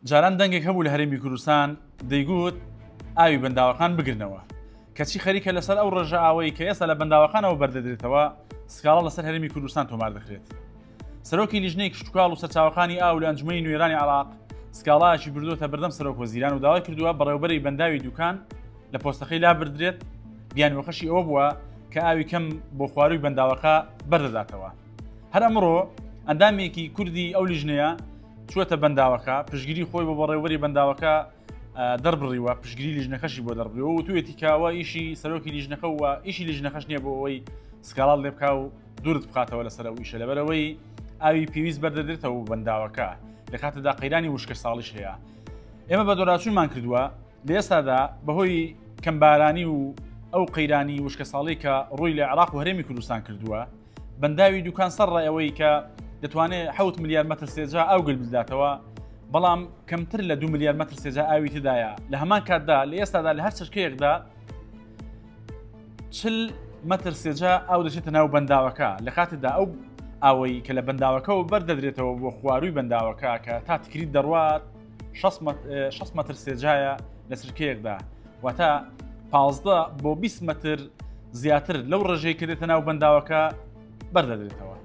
جاران دەنگێک هەبوو لە هەرێمی کوردستان دەیگوت ئاوی بەنداوەکان بگرنەوە، کەچی خەریکە لەسەر ئەو ڕێژە ئاوەی کە ئێستا لە بەنداوەکانەوە بەردەدرێتەوە سکاڵا لەسەر هەرێمی کوردستان تۆمار دەکرێت. سەرۆکی لیژنەی کشتوکاڵ و سەرچاوەکانی ئاو لە ئەنجومەنی نوێنەرانی عێراق سکاڵایەکی بردووەتە بەردەم سەرۆک وەزیران و داوای کردووە بەڕێوەبەری بەنداوی دوکان لە پۆستەکەی لابردرێت، بیانوەکەشی ئەوە بووە کە ئاوی کەم بۆ خوارووی بەنداوەکە بەردەداتەوە. هەر ئەمڕۆ ئەندامێکی کوردی ئەو لیژنەیە چووەتە بەنداوەکە، پشتگیری خۆی بۆ بەڕێوەبەری بەنداوەکە دەربڕیوە، پشتگیری لیژنەکەشی بۆ دەربڕیوە و وتوویەتی کە ئەوە ئیشی سەرۆکی لیژنەکە و ئیشی لیژنەکەش نییە بۆ ئەوەی سکاڵات لێ بکا و دوورت بخاتەوە لەسەر ئەو ئیشە، لەبەرئەوەی ئاوی پێویست بەردەدرێتەوە بۆ بەنداوەکە لە کاتێدا قەیرانی وشکە ساڵیش هەیە. ئێمە بەدواداچوونمان کردووە لە ئێستادا بەهۆی کەمبارانی و ئەو قەیرانی وشکە ساڵی کە ڕووی لە عێراق و هەرێمی کوردستان کردووە، بەنداوی دوکان سەر ڕای ئەوەی کە دەتوانێت 7 ملیار مەتر سێجا ئاو گل بداتەوە، بەڵام کەمتر لە 2 ملیار مەتر سێجا ئاوی تێدایە. لە هەمان کاتدا لە ئێستادا لە هەر چرکەیەکدا 40 مەتر سێجا ئاو دەچێتە ناو بەنداوەکە، لە کاتێکدا ئەو ئاوەی کە لە بەنداوەکەەوە بەردەدرێتەوە بۆ خوارووی بەنداوەکە کە تا تکریت دەڕوات 6 مەتر سێجایە لە چرکەیەکدا، واتە 15 بۆ 20 مەتر زیاتر لەو ڕێژەی کە دێتە ناو بەنداوەکە بەردەدرێتەوە.